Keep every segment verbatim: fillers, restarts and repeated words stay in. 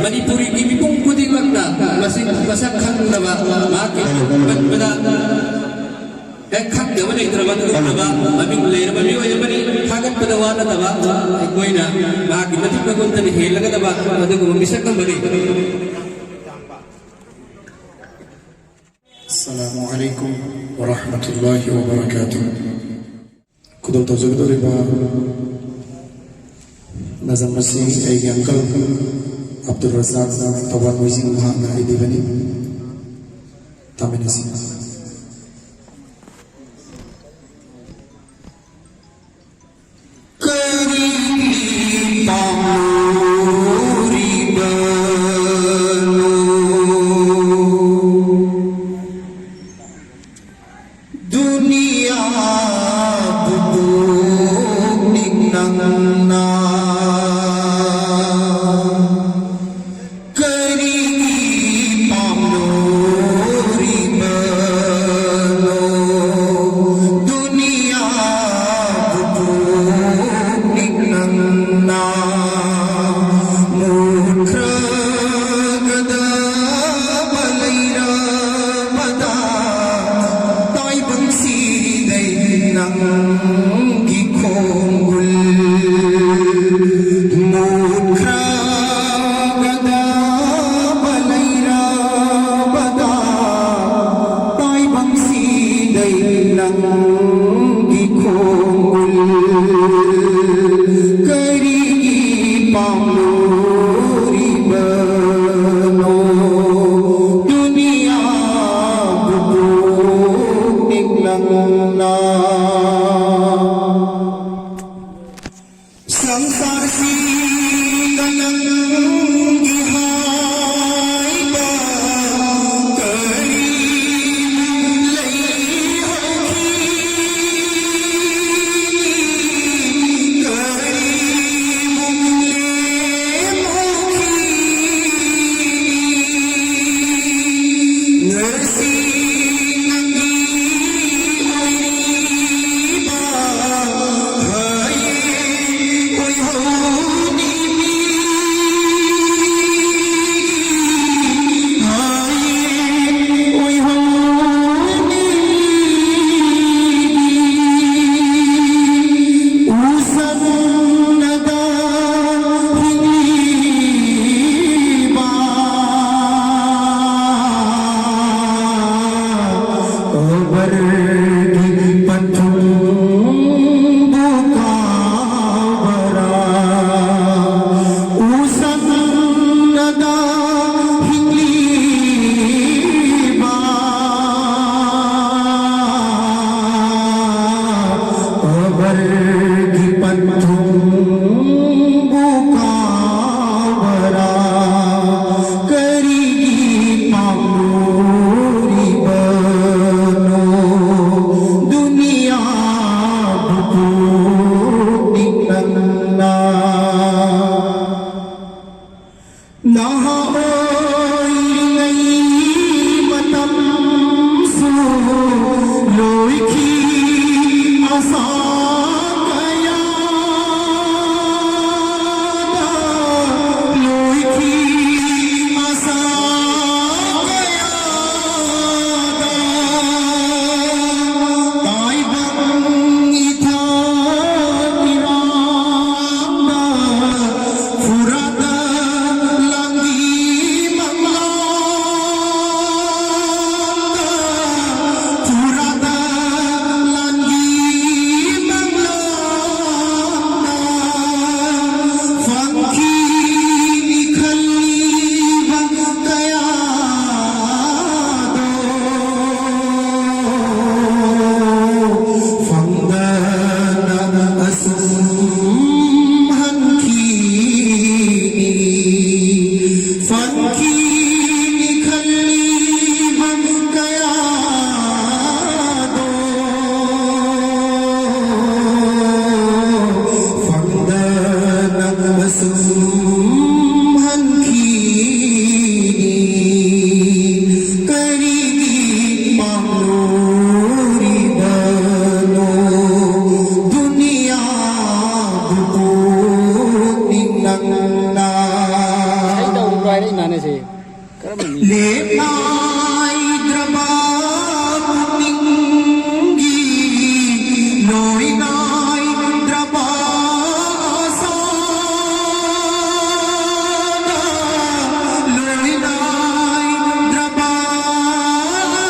ꯃꯅꯤꯄꯨꯔꯤꯒꯤ ꯃꯤꯄꯨꯝ ꯈꯨꯗꯤꯡꯃꯛꯅ ꯃꯁꯤ ꯃꯁꯛ ꯈꯪꯅꯕ, ꯃꯍꯥꯛꯀꯤ ꯄꯟꯕꯗ ꯍꯦꯛ ꯈꯪꯗꯕ ꯂꯩꯇ꯭ꯔꯕ ꯑꯗꯨꯒꯨꯝꯂꯕ ꯃꯃꯤꯡ ꯂꯩꯔꯕ ꯃꯤꯑꯣꯏ ꯑꯃꯅꯤ꯫ ꯊꯥꯒꯠꯄꯗ ꯋꯥꯅꯗꯕ, ꯑꯩꯈꯣꯏꯅ ꯃꯍꯥꯛꯀꯤ ꯃꯇꯤꯛ ꯃꯒꯨꯟꯗꯅ ꯍꯦꯜꯂꯒꯗꯕ ꯑꯗꯨꯒꯨꯝꯕ ꯃꯤꯁꯛ ꯑꯃꯅꯤ꯫ Assalamu alaikum wa rahmatullahi wa barakatuh. ꯈꯨꯗꯣꯜ ꯇꯧꯖꯒꯗꯧꯔꯤꯕ ꯅꯖꯝ ꯑꯁꯤ ꯑꯩꯒꯤ uncle ꯑꯕꯗꯨꯜ ꯔꯖꯥꯛ ꯊꯧꯕꯥꯜ ꯃꯣꯏꯖꯤꯡ ꯃꯍꯥꯛꯅ ꯏꯕꯤꯕꯅꯤ꯫ ꯇꯥꯃꯤꯟꯅꯁꯤ꯫ ꯀꯔꯤꯒꯤ ꯄꯥꯝꯂꯨꯔꯤꯕꯅꯣ? ꯗꯨꯅꯤꯌꯥꯕꯨ ꯄꯨꯛꯅꯤꯡ ꯅꯪꯅ ꯀꯔꯤꯒꯤ ꯄꯥꯝꯂꯨꯔꯤꯕ? ꯅꯍꯥ ꯑꯣꯏꯔꯤꯉꯩ ꯃꯇꯝꯁꯨ ꯂꯣꯏꯈꯤ ꯑꯁꯥ ꯀꯌꯥꯗ, ꯂꯣꯏꯈꯤ ꯑꯁꯥ ꯀꯌꯥꯗ, ꯇꯥꯏꯕꯪ ꯏꯊꯛ ꯏꯔꯥꯡꯗ ꯐꯨꯔꯥꯗ ꯂꯥꯟꯒꯤ ꯃꯪꯂꯥꯟꯗ, ꯐꯨꯔꯥꯗ ꯂꯥꯟꯒꯤ ꯃꯪꯂꯥꯟꯗ ꯐꯪꯈꯤ ꯈꯜꯂꯤꯕ ꯀꯌꯥꯗꯣ ꯐꯪꯗꯅ ꯑꯁꯨꯝ ꯍꯟꯈꯤꯅꯤ꯫ ꯐꯪꯈꯤꯅꯤ ꯈꯜꯂꯤꯕ ꯀꯌꯥꯗꯣ ꯐꯪꯗꯅ ꯑꯁꯨꯝ ꯍꯟꯈꯤꯅꯤ꯫ ꯀꯔꯤꯒꯤ ꯄꯥꯝꯂꯨꯔꯤꯕꯅꯣ ꯗꯨꯅꯤꯌꯥꯕꯨ ꯄꯨꯛꯅꯤꯡ ꯅꯪꯅ? ꯑꯩ ꯇꯧꯔꯤꯕ꯭ꯔꯣ ꯍꯥꯏꯔꯛꯏ ꯃꯥꯅꯦ ꯁꯤ꯫ ꯀꯔꯝꯕ ꯃꯤ? ꯂꯦꯞꯅꯥꯏꯗ꯭ꯔꯕ ꯄꯨꯛꯅꯤꯡꯒꯤ ꯂꯣꯏꯅꯥꯏꯗ꯭ꯔꯕ ꯑꯁꯥꯗ, ꯂꯣꯏꯅꯥꯏꯗ꯭ꯔꯕ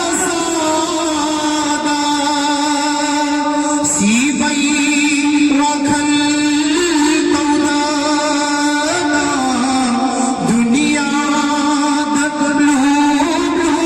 ꯑꯁꯥꯗ ꯁꯤꯕꯩ ꯋꯥꯈꯜ ꯇꯧꯗꯅ ꯗꯨꯅꯤꯌꯥꯗ ꯂꯨꯞ ꯂꯨꯞ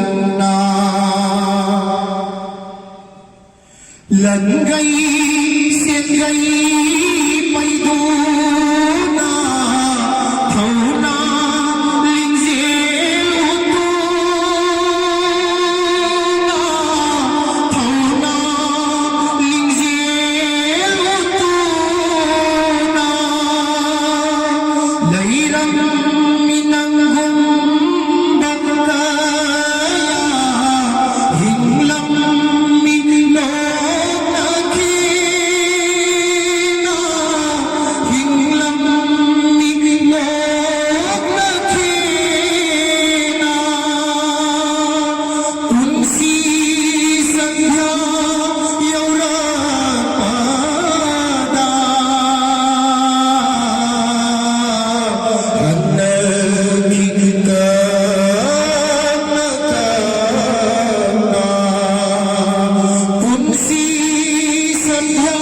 ꯅꯪꯅ ꯂꯟꯒꯩ ꯁꯦꯟꯒꯩ ꯄꯩꯗꯨꯅ ꯊꯧꯅꯥ ꯂꯤꯡꯖꯦꯜ ꯎꯠꯇꯨꯅ, ꯊꯧꯅꯥ ꯂꯤꯡꯖꯦꯜ ꯎꯠꯇꯨꯅ ꯂꯩꯔꯝꯃꯤ ꯅꯪꯒꯨꯝꯕ ꯀꯌꯥ ꯍꯤꯡꯂꯝꯃꯤ ꯅꯣꯛꯅꯈꯤꯅ, ꯍꯤꯡꯂꯝꯃꯤ ꯅꯣꯛꯅꯈꯤꯅ꯫ ꯄꯨꯟꯁꯤ ꯁꯟꯙ꯭ꯌꯥ ꯌꯧꯔꯛꯄꯗ ꯍꯟꯅꯈꯤ ꯇꯞꯅ ꯇꯞꯅ꯫ ꯄꯨꯟꯁꯤ ꯁꯟꯙ꯭ꯌꯥ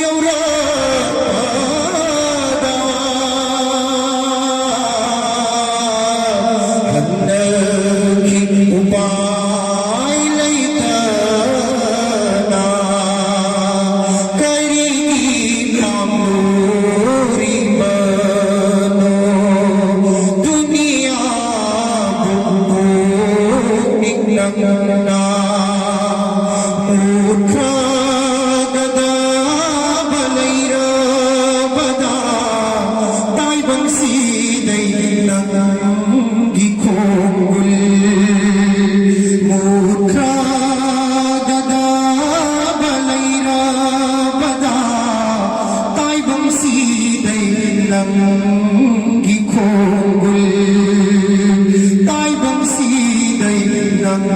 ꯌꯧꯔꯛꯄꯗ ꯍꯟꯅꯈꯤ ꯎꯄꯥꯏ ꯂꯩꯇꯅ꯫ ꯀꯔꯤꯒꯤ ꯈꯥꯝꯂꯨꯔꯤꯕꯅꯣ ꯗꯨꯅꯤꯌꯥꯕꯨ ꯄꯨꯛꯅꯤꯡ ꯅꯪꯅ? ꯃꯨꯠꯈ꯭ꯔꯒꯗꯕ ꯂꯩꯔꯕꯗ ꯇꯥꯏꯕꯪꯁꯤꯗꯩ ꯅꯪꯒꯤ ꯈꯣꯡꯒꯨꯜ꯫ ꯃꯨꯠꯈ꯭ꯔꯒꯗꯕ ꯂꯩꯔꯕꯗ ꯇꯥꯏꯕꯪꯁꯤꯗꯩ ꯅꯪꯒꯤ ꯈꯣꯡꯒꯨꯜ꯫ ꯇꯥꯏꯕꯪꯁꯤꯗꯩ ꯅꯪ